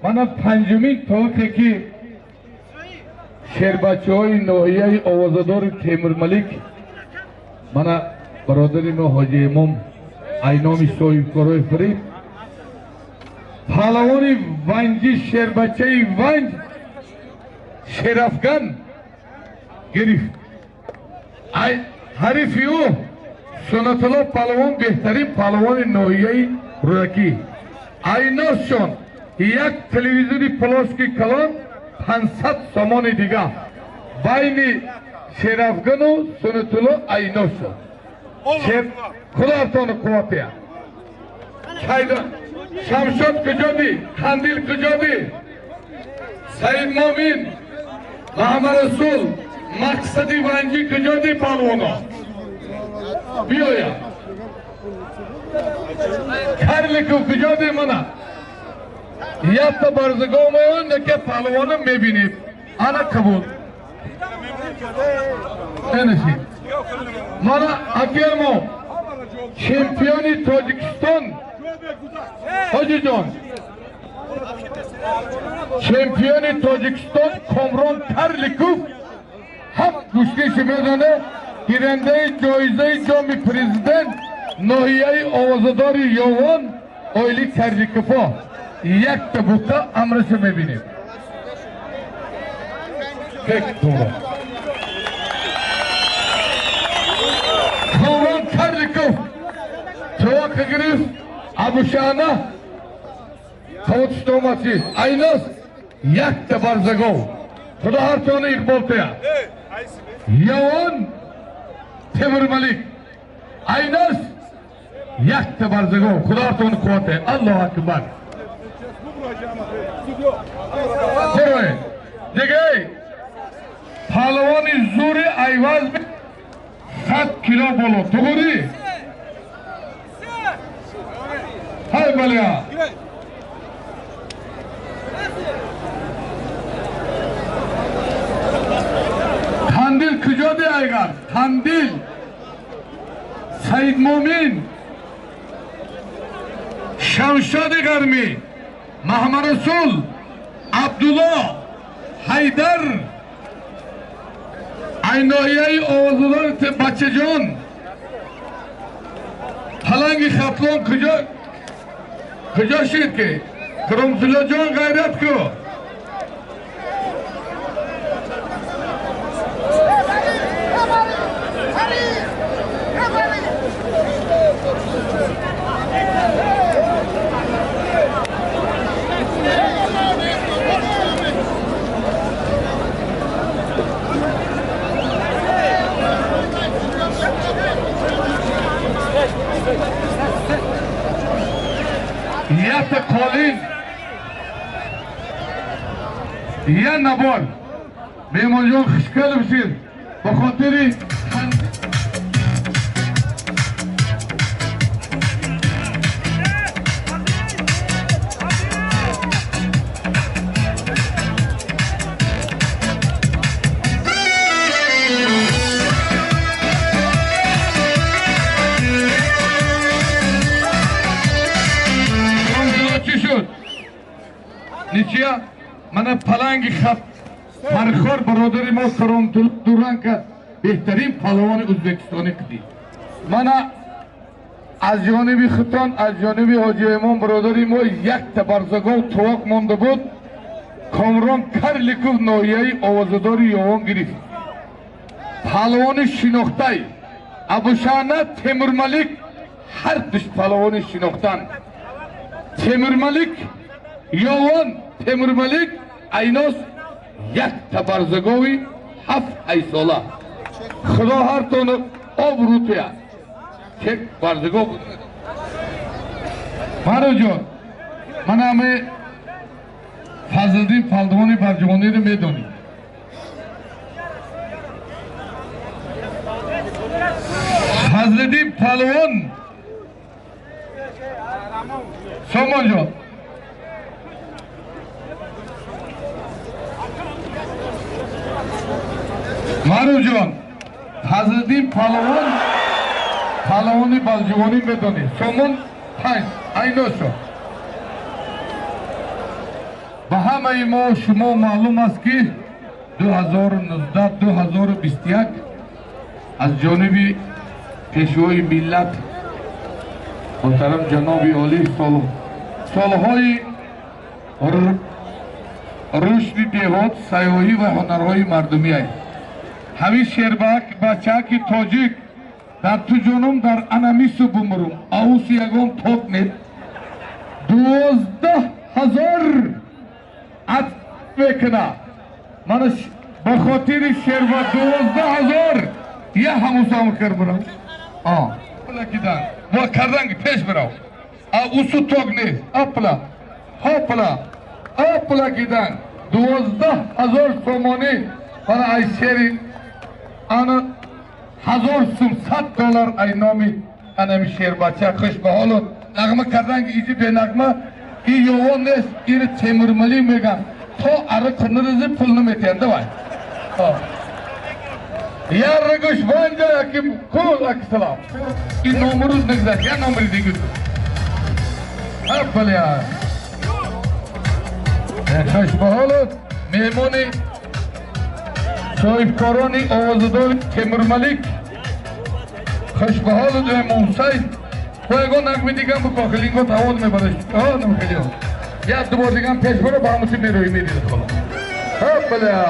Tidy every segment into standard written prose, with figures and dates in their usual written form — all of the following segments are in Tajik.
Мана панҷумин тоқе ки шербачаҳои ноҳияи овозадори Темурмалик, мана бародари мо Ҳоҷи Имом айноми соҳибкорои фарид, паҳлавони ванҷи шербачаи ванҷ Шерафган гирифт. Ҳарифи ӯ Суннатулло паҳлавон, беҳтарин паҳлавони ноҳияи Рӯдакӣ. Айносшон як телевизори плоски калон, 500 сомони дига. Байни Шерафгану Суннатулло айносшон. Худоатону қувватия. Шамшод куҷоди? Қандил куҷоди? Саид Момин, Маҳамадрасул, Мақсади Ванҷӣ куҷоди паҳлавоно? Биёя. Карликов куҷоди мана? Якта барзагов меояд, яке паҳлавона мебинед. Ана қабул. Энаши. Мана акермо чемпиони Тоҷикистон Ҳоҷиҷон, чемпиони Тоҷикистон Комрон Карликов ҳафт гӯштиша медоне, гирандаи ҷоизаи ҷоми президент ноҳияи овозадори Ёвон оили Карликовҳо. Якта бута амраша мебинем. Комрон Карликов товақа гирифт. Абушана қавотиштоматӣ айнос якта барзагов. Худо ҳартона иқбол кунад. Ёвон Темурмалик айнос якта барзагов. Худо ҳартона қувват диҳад. Аллоҳу акбар. Дига паҳлавони зури айваз 100 кило боло. Туғурӣ? Ҳай баля. Қандил куҷоди айгар? Қандил, Саид Момин, Шамшоди Гармӣ, Маҳамадрасул, Абдулло, Ҳайдар, айноҳияи овозадори бачаҷон, Паланги Хатлон куҷо? Куҷо шид ки? Кромтуллоҷон ғайрат ку. Якта қолин, я набор. Меҳмонҷон, хушкелибсиз. Ба хотири ничия мана паланги хат фархор бародари мо Каромтулло Дуранка беҳтарин паҳлавони ӯзбекистонӣ қидӣ. Мана аз ҷониби хутон, аз ҷониби Ҳоҷи Имом бародари мо якта барзагов тувоқ монда буд. Комрон Карликов ноҳияи овозадори Ёвон гирифт. Паҳлавони шинохтай Абушана Темурмалик, ҳар душ паҳлавони шинохтан. Темурмалик Ёвон, Темурмалик айнос якта барзагови 7-8 сола. Худо ҳартону обрӯ туя. Чек барзагов. Маруҷон, ман ҳаме Фазлиддин паҳлавони барҷавониро медонӣ. Фазлиддин паҳлавон Сомонҷон, Маруҷон, Фазлиддин паҳлавон, паҳлавони балҷувонӣ медонӣ. Сомон 5 айносо. ҳамаи мо шумо маълум аст ки 2019-2021 аз ҷониби пешвои миллат муҳтарам ҷаноби олӣ солҳои рушди деҳот, сайёҳӣ ва ҳунарҳои мардумӣ аст. Ҳамин шербак бачаки тоҷик дар ту ҷонум дар анамису бумурум ауси ягон ток нет 12 000 ат мекуна. Мана ба хотири шерба 12 000 я ҳамусам кар бирав. Кидан ва кардан пеш бирав. А усу ток нест. Апла хопла апла кидан 12 000 сомонӣ мана ай шери ана 1000 сум $100 ай номи анами шербача. Хуш ба ҳолот нағма кардан ки иҷи бенағма и ёвон нест, ири Темурмалик меган. То ари қирниризи пул наметиҳанд. Давай ярригуш ванҷа яки кул акисалом. И номуруз нагзашт, я номери дигар. Аппалия хуш ба ҳолот меҳмони соҳибкорони овозадори Темурмалик. Хуш ба ҳолот Муҳсайн. Бо ягон нағми дигам бикохилинго тавон мебараш. Намхелио як ду бор дигам пеш баро ба ҳамуси мерои медида хола. Аппалия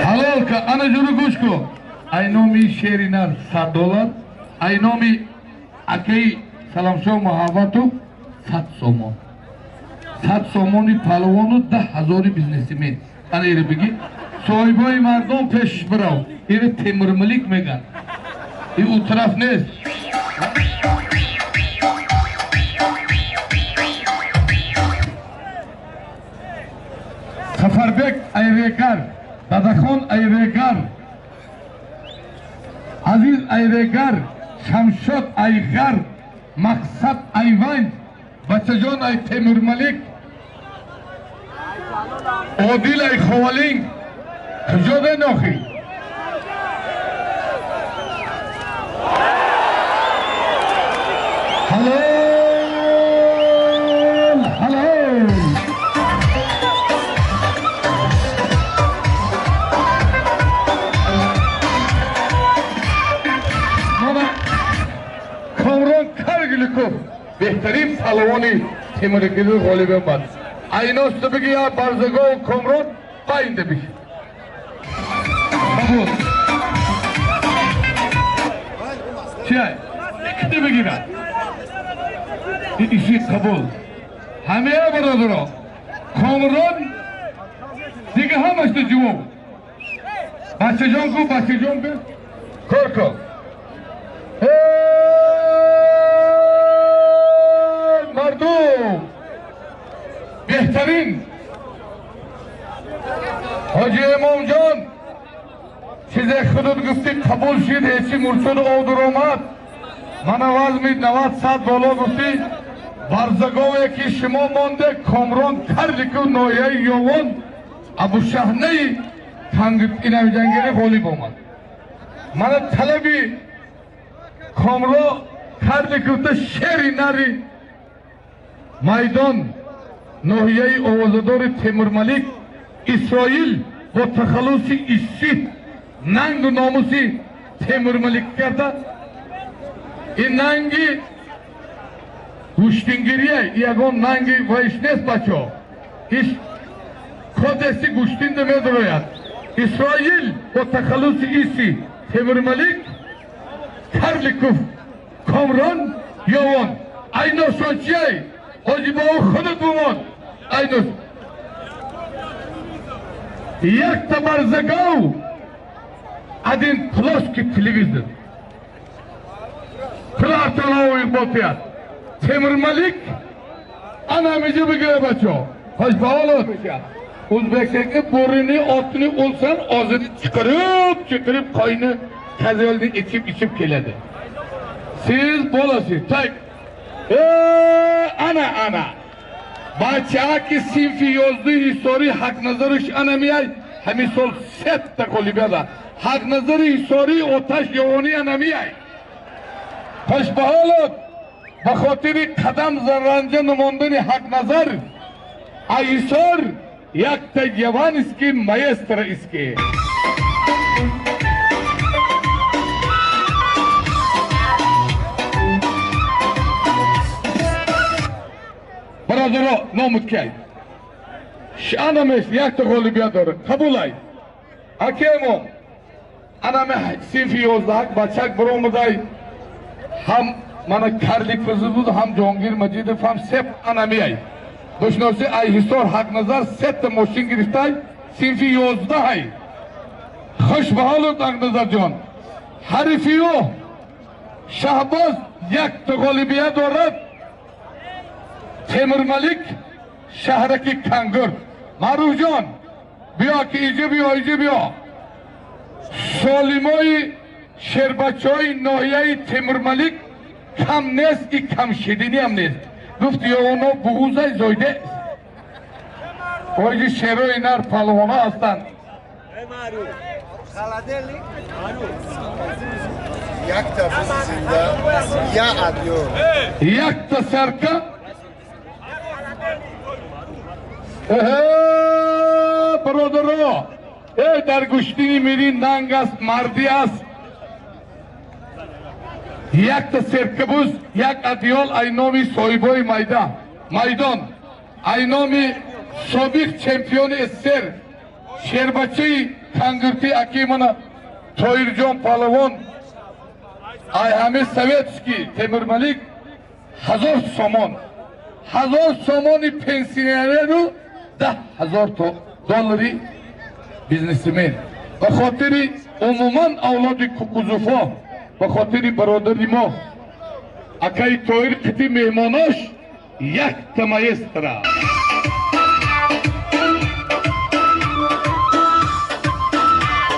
ҳалолка ана ҷуру гӯш кун. Ай номи шери нар $100, ай номи акаи Саламшо Муҳаббату 100 сомон. 100 сомони палвону 10 000 бизнесмен. Ана ире бигӣ соҳибои мардум пеш бирав. Ире Темурмалик меган. И у тараф нест. Сафарбек Айрегар, Дадахон Айрегар, Азиз Айрегар, Шамшод Айғар, Мақсад Айван, Бачаҷон Ай Темурмалик, Одил Ай Ховалинг. Куҷо денохӣ? Ҳалол ҳалол. Комрон Каргиликов беҳтарин палвони Темуркиди ғолиб омад. Айносту биги я Барзагов Комрон байнда биши. Қабул. Чия? Иккита бигирад. Иши қабул. Ҳамая бародаро. Комрон дига ҳамашда ҷавоб. Бачаҷон ку, бачаҷон бе. Кор кун. Мардум беҳтарин ҳоҷи Имомҷон чизе худут гуфтӣ қабул шид, ҳечи мурчуд одур омад. Мана вазми 90-100 боло гуфтӣ. Барзагове ки шумо монде Комрон Карлику ноҳияи Ёвон Абушаҳнаи инавиҷангирӣ ғолиб омад. Мана талаби Комро Карликута шери нари майдон ноҳияи овозадори Темурмалик Исроил бо тахаллуси Исси нангу номуси Темурмалик карда. Ин нанги гӯштингирия, ягон нанги ваиш нест бачо. Иш кодеси гӯштинда медарояд. Исроил бо тахаллуси Исси Темурмалик Карликов Комрон Ёвон. Айношон чиай? ҳоҷи бо ӯ худут бумон. Айнош якта барзагов один плоский телевизор. Платонову иқбол. Темурмалик ана ҳамиҷо бигира бачо. Хош ба ҳолот. O'zbekchagi bo'rini otini olsan og'zini chiqarib chiqarib qoyni kazelni ichib ichib keladi. Siz bolasiz. Tak. Ana ana. Бачаки синфи 11 Ҳисори Ҳақназаруш ана мияй, ҳамин сол сетта ғолибияда. Ҳақназари Ҳисори Оташ Ёвонӣ ана мияй. Хушбаҳолот ба хотири қадам заранҷа намондани Ҳақназар Ҳисор якта яванский маэстро иски. Бародаро номуд кай. Шанамеш якта ғолибият дорад. Қабулай. Акемо анаме синфи 11 бачак баромадай ҳам мана карлик физӣ буд, ҳам Ҷонгир Маҷидов, ҳам сеп анамияй. Душноси ай Ҳисор Ҳақназар сетта мошин гирифтай синфи 11. Хуш ба ҳолут Ҳақназарҷон. Ҳарифиё Шаҳбоз якта ғолибият дорад. Темурмалик шаҳраки Кангур. Маъруфҷон биё ки иҷа биё, иҷа биё. Солимои шербачаҳои ноҳияи Темурмалик кам нест и кам шидиниам нест. Гуфт ёно буғузай зойде. Оиҷи шерои нар палвона ҳастанд. Якта зинда, я адёр. Якта сарка. Бародаро, дар гӯштини мирӣ нанг аст, мардӣ аст. Якта серкабуз, як адёл ай номи соҳибои майдон, ай номи собиқ чемпиони СССР, шербачаи Кангуртӣ акимана Тоирҷон Палавон, ай ҳами советский Темурмалик 1000 сомон. 1000 сомони пенсионеру 10,000 доллари бизнесмен. Ба хотири умуман авлоди Кукузуфо, ба хотири бародари мо акаи Тоир қити меҳмонош якта маэстро.